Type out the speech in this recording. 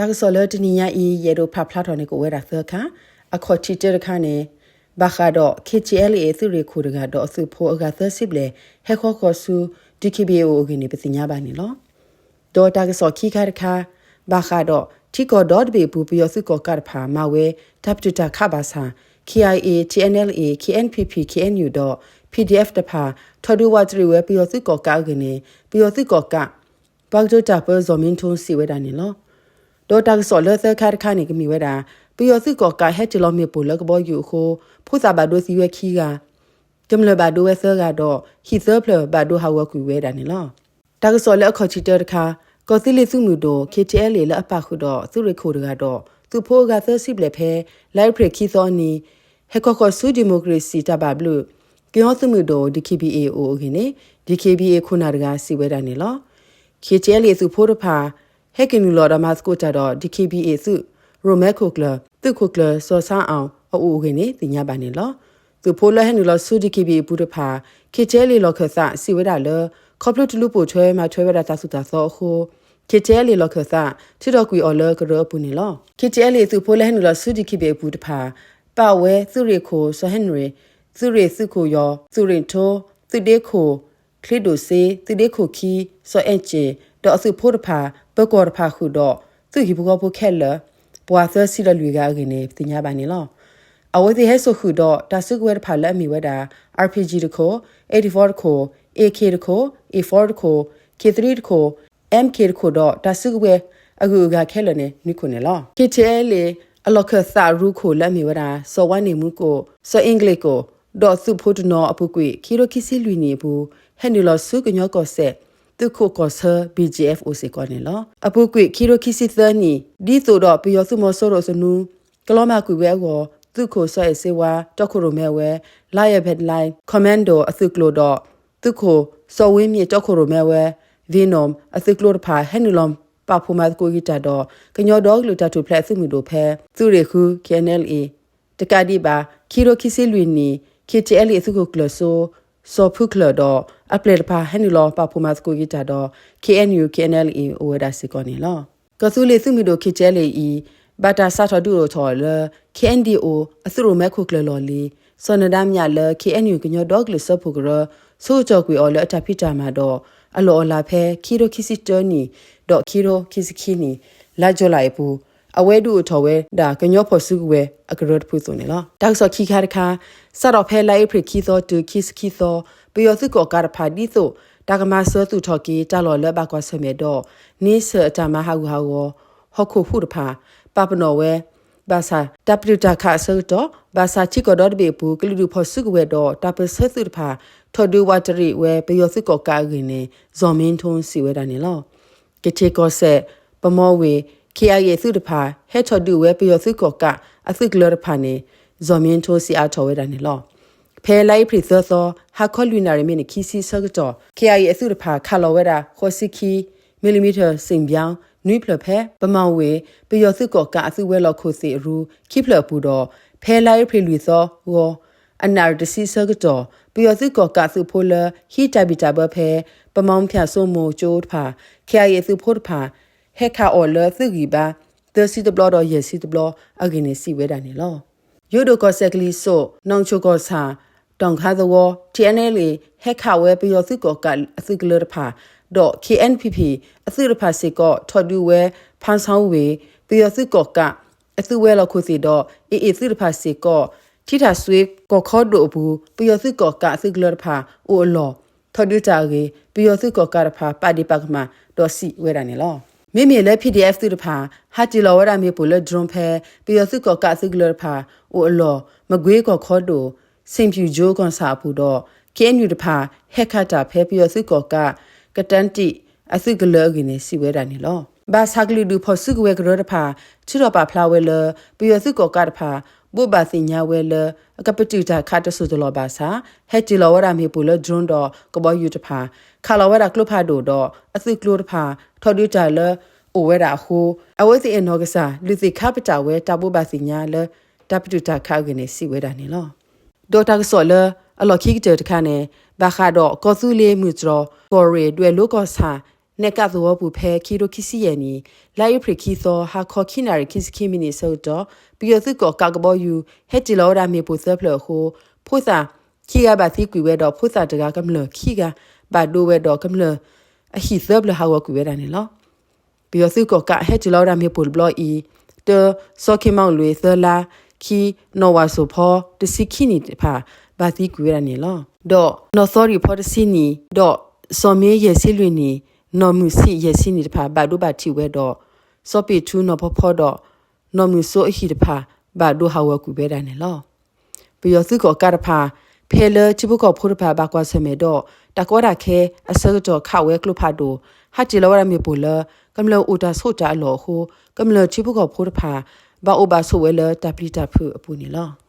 တၢ်ကစီၣ်လၢတနံၤညါအံၤ ယအဲၣ်ဒိးဖးဖျါထီၣ်န့ၣ် ကအိၣ်ဝဲဒၣ်သၢခါ, အခီၣ်ထံးတၢတခါန့ၣ် ဘၣ်ဃးဒီး ခ့ၣ်ထံးအဲလ်အ့ၣ် သုးရ့ၣ်ခိၣ်တဂၤဒီးအသုးဖိအဂၤသၢဆံဘျဲၣ် ဟဲဃီဃီၤဆူ DKBA အအိၣ်အဂ့ၢ်န့ၣ် ပသ့ၣ်ညါဘၣ်န့ၣ်လီၤ. ဒီးတၢ်ကစီၣ်ခံခါတခါ, ဘၣ်ဃးဒီး ထံကီၢ်ဒီတဘ့ၣ်အပူၤ ပယီၤသုးကီၣ်ကးတဖၣ် မၤဝဲတၢ်ပတုာ်တၢ်ခးဘၣ်ဆၣ် KIA, TNLA, KNPP, KNU ဒီး PDF တဖၣ် ထီၣ်ဒုးဝးတရံးဝဲပယီၤသုးကီၣ်ကးအဂ့ၢ်န့ၣ် ပယီၤသုးကီၣ်ကး ပှၤကတိၤတၢ်ပၢ ဇော်မင်းထွန်း စံးဝဲဒၣ်န့ၣ်လီၤ. ဒီးတၢ်ကစီၣ်လၢသၢခါတခါန့ၣ် ကမ့ၢ်ဝဲဒၣ် ပယီၤသုးကီၣ်ကးဟဲတ့ၢ်လီၤမ့ၣ်ပိၢ်လၢကဘီယူၤအဃိ ဖိသၣ်ဘၣ်ဒိသံဝဲခံဂၤ, ကမျၢၢ်ဘၣ်ဒိဝဲသၢဂၤဒီး ဟံၣ်သၢဖျၢၣ်ဘၣ်ဒိဟးဂီၤကွံာ်ဝဲဒၣ်န့ၣ်လီၤ. တၢ်ကစီၣ်လၢအခီၣ်ထံးတၢတခါ, ကီၢ်သူလ့ၤသုးမုၢ်ဒိၣ် ခ့ၣ်ထံးအဲလ်အ့ၣ် လၢအပာ်ဃုာ်ဒီးသုးရ့ၣ်ခိၣ်တဂၤဒီး သုးဖိအဂၤသၢဆံဘျဲၣ်ဖဲ လါအ့ဖြ့ၣ်ခံသီအနံၤ ဟဲခီဃီၤဆူဒံၣ်မိၣ်ကရ့ၣ်စံၣ်တၢ်ဘၣ်ဘျုး ကညီသုးမုၢ်ဒိၣ် DKBA အအိၣ်အဂ့ၢ်န့ၣ် DKBA ခိၣ်နၢ်တဂၤစံးဝဲဒၣ်န့ၣ်လီၤ. ခ့ၣ်ထံးအဲလ်အ့ၣ် သုးဖိတဖၣ် ဟဲက့ၤနုာ်လီၤဒီးမၤသကိးတၢ်ဒီး DKBA သုးရိၣ်မဲခိၣ်ကျၢၢ် သုးခိၣ်ကျၢၢ်စီၤဆါအီၣ်အအိၣ်အဂ့ၢ်န့ၣ် သ့ၣ်ညါဘၣ်န့ၣ်လီၤ. သုးဖိလၢဟဲနုာ်လီၤဆူ DKBA အပူၤတဖၣ် ခ့ၣ်ထံးအဲလ်အ့ၣ် လီၢ်ခၢၣ်သးစံးဝဲဒၣ်လၢ ခီဖျိတလူၤပိာ်ထွဲမၤထွဲဝဲဒၣ်တၢ်သိၣ်တၢ်သီအဃိ ခ့ၣ်ထံးအဲလ်အ့ၣ် လီၢ်ခၢၣ်သး ထုးထီၣ်ကွံာ်အီၤလၢကရၢအပူၤန့ၣ်လီၤ. ခ့ၣ်ထံးအဲလ်အ့ၣ် သုးဖိလၢဟဲနုာ်လီၤဆူ DKBA အပူၤတဖၣ် ပာ်ဝဲသုးရ့ၣ်ခိၣ် စီၤဟ့ၣ်နရံၣ်, သုးရ့ၣ်သုးခိၣ်ယီၤ, သုးရ့ၣ်ထိ, သုးဒ့ခိၣ် ချ့ဒိၣ်စ့, သုးဒ့ခိၣ်ခံ စီၤအဲၣ်ကၠ့ၣ် ဒီးအသုးဖိတဖၣ် ပၢၤကီၢ်တဖၣ်ဃုာ်ဒီး သုးဟံၣ်ဖိဃီဖိခဲလၢာ် ပှၤသၢဆံဒီးလွံၢ်ဂၤအဂ့ၢ်န့ၣ် ပသ့ၣ်ညါဘၣ်န့ၣ်လီၤ. အဝဲသ့ၣ်ဟဲစိာ်ဃုာ်ဒီးတၢ်စုကဝဲၤတဖၣ်လၢအမ့ၢ်ဝဲဒၣ် RPG တခိၣ်, eighty-four တခိၣ်, AK တခိၣ်, A four တခိၣ်, K three တခိၣ်, MK တခိၣ်ဒီးတၢ်စုကဝဲၤအဂုၤအဂၤခဲလၢာ်န့ၣ် နွံခိၣ်န့ၣ်လီၤ. ခ့ၣ်ထံးအဲလ်အ့ၣ် အလီၢ်ခၢၣ်သးရူခိၣ်လၢအမ့ၢ်ဝဲဒၣ် စီၤဝါန့ၢ်မူကိၣ်, စီၤအ့ကလ့ၣ်ကိၣ် ဒီးသုးဖိတနီၤအပူၤကွံာ် ခံကထိခံဆံလွံၢ်နံၣ်အပူၤ ဟဲနုာ်လီၤဆူကညီကီၢ်စဲၣ် သုးခိးကီၢ်ဆၢ BGF အိၣ်စ့ၢ်ကီးန့ၣ်လီၤ. အပူၤကွံာ် ခံကထိခံဆံသၢနံၣ် ဒ်သိးဒီးပယီၤသုးမီၤစိရိၤအသနူ ကလီၤမၢ်ကွံာ်ဝဲအဂီၢ် သုးခိၣ်စီၤအဲၣ်စ့ဝါ တီခိၣ်ရိၣ်မဲဝဲ Lion Battalion Commando အသုးကျိၤဒီး သုးခိၣ် စီၤဝ့မ့ၣ် တီခိၣ်ရိၣ်မဲဝဲ Venom အသုးကျိၤတဖၣ် ဟဲနုာ်လီၤပာ်ဖှိၣ်မၤသကိးက့ၤတၢ်ဒီး ကညီဒီကလုာ်တၢ်ထူၣ်ဖျဲးအသုးမုၢ်ဒိၣ်ဖဲ သုးရ့ၣ်ဃု KNLA တကးဒံးဘၣ် ခံကထိခံဆံလွံၢ်နံၣ် ခ့ၣ်ထံးအဲလ်အ့ၣ် သုးခိၣ်ကျၢၢ်စိ စီၤဖုကျၢၢ်ဒီး အပျဲၢ်တဖၣ်ဟဲနုာ်လီၤပာ်ဖှိၣ်မၤသကိးက့ၤတၢ်ဒီး KNU KNLA အိၣ်ဝဲဒၣ်စ့ၢ်ကီးန့ၣ်လီၤ. ကီၢ်သူလ့ၤသုးမုၢ်ဒိၣ် ခ့ၣ်ထံးအဲလ်အ့ၣ်အံၤ ဘၣ်တၢ်စးထီၣ်ဒုးအိၣ်ထီၣ်အီၤလၢ KNDO အသုးရိၣ်မဲခိၣ်ကျၢၢ်လီၢ်လံၤ စီၤနဒါမြလၢ KNU ကညီဒီကလုာ်စၢဖှိၣ်ကရၢ ဆိကတီၢ်ကွံာ်အီၤလၢအတၢ်ဖံးတၢ်မၤဒီး အလီၢ်အလၤဖဲ ခံကထိခံဆံတၢနံၣ် ဒီးခံကထိခံဆံခံနံၣ် လါယူၤလံအပူၤ အဝဲဒုးအိၣ်ထီၣ်ဝဲဒၣ်ကညီဖီၣ်စုကဝဲၤအကရၢတဖုအသိးန့ၣ်လီၤ. တၢ်ကစီၣ်ခံခါတခါ, စးထီၣ်ဖဲလါအ့ဖြ့ၣ်ခံသီတုၤခံဆံခံသီ, ပယီၤသုးကီၣ်ကးတဖၣ်ဒ်သိး တၢ်ကမၤစၢၤသူၣ်ထီၣ်က့ၤတၢ်လီၢ်လၢဘၣ်ကွၢ်ဆၢၣ်မဲာ်ဒီး န့ဆၢၣ်အတၢ်မၤဟးဂူာ်ဟးဂီၤ ဟီၣ်ခိၣ်ဟူးတဖၣ် ပာ်ပနီၣ်ဝဲ ဘၣ်ဆၣ် တၢ်ပတုာ်တၢ်ခးအဆၢကတီၢ်, ဘၣ်ဆၣ်ထံကီၢ်ဒီတဘ့ၣ်အပူၤ ကလုာ်ဒူၣ်ဖီၣ်စုကဝဲၤဒီးတၢ်ပၢၢ်ဆၢသုးတဖၣ် ထီၣ်ဒုးဝးတရံးဝဲပယီၤသုးကီၣ်ကးအဂ့ၢ်န့ၣ် ဇော်မင်းထွန်း စံးဝဲဒၣ်န့ၣ်လီၤ. ကထ့ၣ်ကီၢ်စဲၣ် ပမီဝ့ၢ် KIA သုးတဖၣ် ဟဲထီၣ်ဒုးဝဲပယီၤသုးကီၣ်ကးအသုးကလၢၤတဖၣ်န့ၣ် ဇော်မင်းထွန်း စံးအါထီၣ်ဝဲဒၣ်န့ၣ်လီၤ. ဖဲလါအ့ဖြ့ၣ်သၢသီ ဟါခီလွံၢ်နၣ်ရံၣ်မံးနံးခံဆံအဆၢကတီၢ် KIA အသုးတဖၣ် ခးလီၤဝဲဒၣ် ဃိးဆံခံ မံၤလံၤမံၤထၢၣ် စ့ၣ်ဘၠီ နွံဖျၢၣ်ဖဲ ပမီဝ့ၢ် ပယီၤသုးကီၣ်ကးအသုးဝဲၤလီၢ်ခိၣ်သ့ၣ်အရူ ခံဖျၢၣ်အပူၤဒီး ဖဲလါအ့ဖြ့ၣ်လွံၢ်သီဂီၤ အနၣ်ရံၣ်တဆံအဆၢကတီၢ် ပယီၤသုးကီၣ်ကးအသုးဖိလၢ ဟံးတၢ်ဘံၣ်တၢ်ဘၢဖဲ ပမီဖၠၣ်စိမိၤကၠိတဖၣ် KIA အသုးဖိတဖၣ် ဟဲခးအီၤလၢသုးဂံၢ်ဘါ သၢဆံတဘျီဒီးယဲၢ်ဆံတဘျီအဂ့ၢ်န့ၣ် စံးဝဲဒၣ်န့ၣ်လီၤ. ယိၤဒိၣ်ကီၢ်စဲၣ်ကလံၤစိး နီၣ်ချိၣ်ကီၢ်ဆၣ် တီၣ်ခါသဝီ TNLA ဟဲခးဝဲပယီၤသုးကီၣ်ကးအသုးကလၢၤတဖၣ် ဒီး KNPP အသုးတဖၣ်စ့ၢ်ကီး ထီၣ်ဒုးဝဲ ဖၣ်ဆီဝ့ၢ် ပယီၤသုးကီၣ်ကးအသုးဝဲၤလီၢ်ခိၣ်သ့ၣ်ဒီး AA သုးတဖၣ်စ့ၢ်ကီး ထံထၣ်စွ့ကီၢ်ခီဒိၣ်အပူၤ ပယီၤသုးကီၣ်ကးအသုးကလၢၤတဖၣ်အိၣ်အလီၢ် ထီၣ်ဒုးတၢ်အဂ့ၢ် ပယီၤသုးကီၣ်ကးတဖၣ် ပာ်ဒ့ၣ်ပာ်ကမၣ်ဒီးစံးဝဲဒၣ်န့ၣ်လီၤ. မ့မ့ၢ်လၢ PDF သုးတဖၣ် ဟးတ့ၢ်လီၤဝဲဒၣ်မ့ၣ်ပိၢ်လၢ drone ဖဲ ပယီၤသုးကီၣ်ကးအသုးကလၢၤတဖၣ်အိၣ်အလီၢ် မကွ့ကီၢ်ခီဒိၣ် ဆ့ၣ်ဖၠူၣ်ကၠိကီၢ်ဆၣ်အပူၤဒီး KNU တဖၣ် ဟဲခးတၢ်ဖဲပယီၤသုးကီၣ်ကး ကတၢၣ်တံၣ်အသုးကလၢၤအဂ့ၢ်န့ၣ် စံးဝဲဒၣ်န့ၣ်လီၤ. ဘၣ်ဆၣ်ကလုာ်ဒူၣ်ဖီၣ်စုကဝဲၤကရၢတဖၣ် ထုးထီၣ်ပာ်ဖျါဝဲလၢ ပယီၤသုးကီၣ်ကးတဖၣ် ဘိးဘၣ်သ့ၣ်ညါဝဲလၢ အကပတုာ်တၢ်ခးတစိၢ်တလီၢ်ဘၣ်ဆၣ် ဟဲတ့ၢ်လီၤဝဲဒၣ်မ့ၣ်ပိၢ်လၢ drone ဒီးကဘီယူၤတဖၣ် ခးလီၤဝဲဒၣ်ကျိဖးဒိၣ်ဒီး အသုးကျိၤတဖၣ် ထီၣ်ဒုးတၢ်လၢအိၣ်ဝဲဒၣ်အဃိ အဝဲသ့ၣ်အဲၣ်နီၢ်ကစၢ် လုၢ်သ့ၣ်ခါပတာ်ဝဲတၢ်ဘိးဘၣ်သ့ၣ်ညါလၢ တၢ်ပတုာ်တၢ်ခးအဂ့ၢ်န့ၣ် စံးဝဲဒၣ်န့ၣ်လီၤ. ဒီးတၢ်ကစီၣ်လၢအလီၢ်ခံကတၢၢ်တခါန့ၣ် ဘၣ်ဃးဒီးကီၢ်သူလ့ၤမုၢ်တြီၤ ကီၢ်ရ့ၣ်ဒွဲၣ်လိၤကီၢ်ဆၣ် နဲၣ်ကးသဝီပူၤဖဲခံကထိခံဆံယဲၢ်နံၣ် လါအ့ဖြ့ၣ်ခံသီ ဟါခီခံနၣ်ရံၣ်ခံဆံခံမံးနံးအဆၢကတီၢ် ပယီၤသုးကီၣ်ကးကဘီယူၤ ဟဲတ့ၢ်လီၤဝဲဒၣ်မ့ၣ်ပိၢ်သၢဖျၢၣ်အဃိ ဖိသၣ်ခံဂၤဘၣ်သံကွံာ်ဝဲဒီး ဖိသၣ်တဂၤကမျၢၢ်ခံဂၤ ဘၣ်ဒိဝဲဒီးကမျၢၢ်အဟံၣ်သၢဖျၢၣ်ဟးဂီၤကွံာ်ဝဲဒၣ်န့ၣ်လီၤ. ပယီၤသုးကီၣ်ကးဟဲတ့ၢ်လီၤဝဲဒၣ်မ့ၣ်ပိၢ်တဘျီအံၤ တၢ စီၤခ့မီၣ်လွံၢ်သၢလါ ခံ နီၢ်ဝၣ်စိၣ်ဖီတဆံခံနံၣ်တဖၣ် ဘၣ်သံကွံာ်ဝဲဒၣ်န့ၣ်လီၤ. ဒီးနီၢ်သီရံၣ်ဖီတဆံနံၣ် ဒီးစီၤမ့ယဲၢ်ဆံလွံၢ်နံၣ် နီၢ်မုၢ်ဆံးယဲၢ်ဆံနံၣ်တဖၣ် ဘၣ်ဒိဘၣ်ထံးဝဲဒီး စီၤပ့ၣ်ထူနီၢ်ဖီဖီဒီး နီၢ်မုၢ်စိအဟံၣ်တဖၣ် ဘၣ်ဒိဟးဂီၤကွံာ်ဝဲဒၣ်န့ၣ်လီၤ. ပယီၤသုးကီၣ်ကးတဖၣ် ဖဲလၢထံဖိကီၢ်ဖိတဖၣ်ဘၣ်ကွၢ်ဆၢၣ်မဲာ်ဒီး တၢ်ကီတၢ်ခဲအဆၢကတီၢ်ခးဝဲကျိဖးဒိၣ် ဟးတ့ၢ်လီၤဝဲဒၣ်မ့ၣ်ပိၢ်လၢ ကမျၢၢ်အိၣ်တၢ်ဆိးတၢ်အလီၢ်အဃိ ကမျၢၢ်ထံဖိကီၢ်ဖိတဖၣ် ဘၣ်အိၣ်ဘၣ်ဆိးဝဲလၢတၢ်ပျံၤတၢ်ဖုးအပူၤန့ၣ်လီၤ.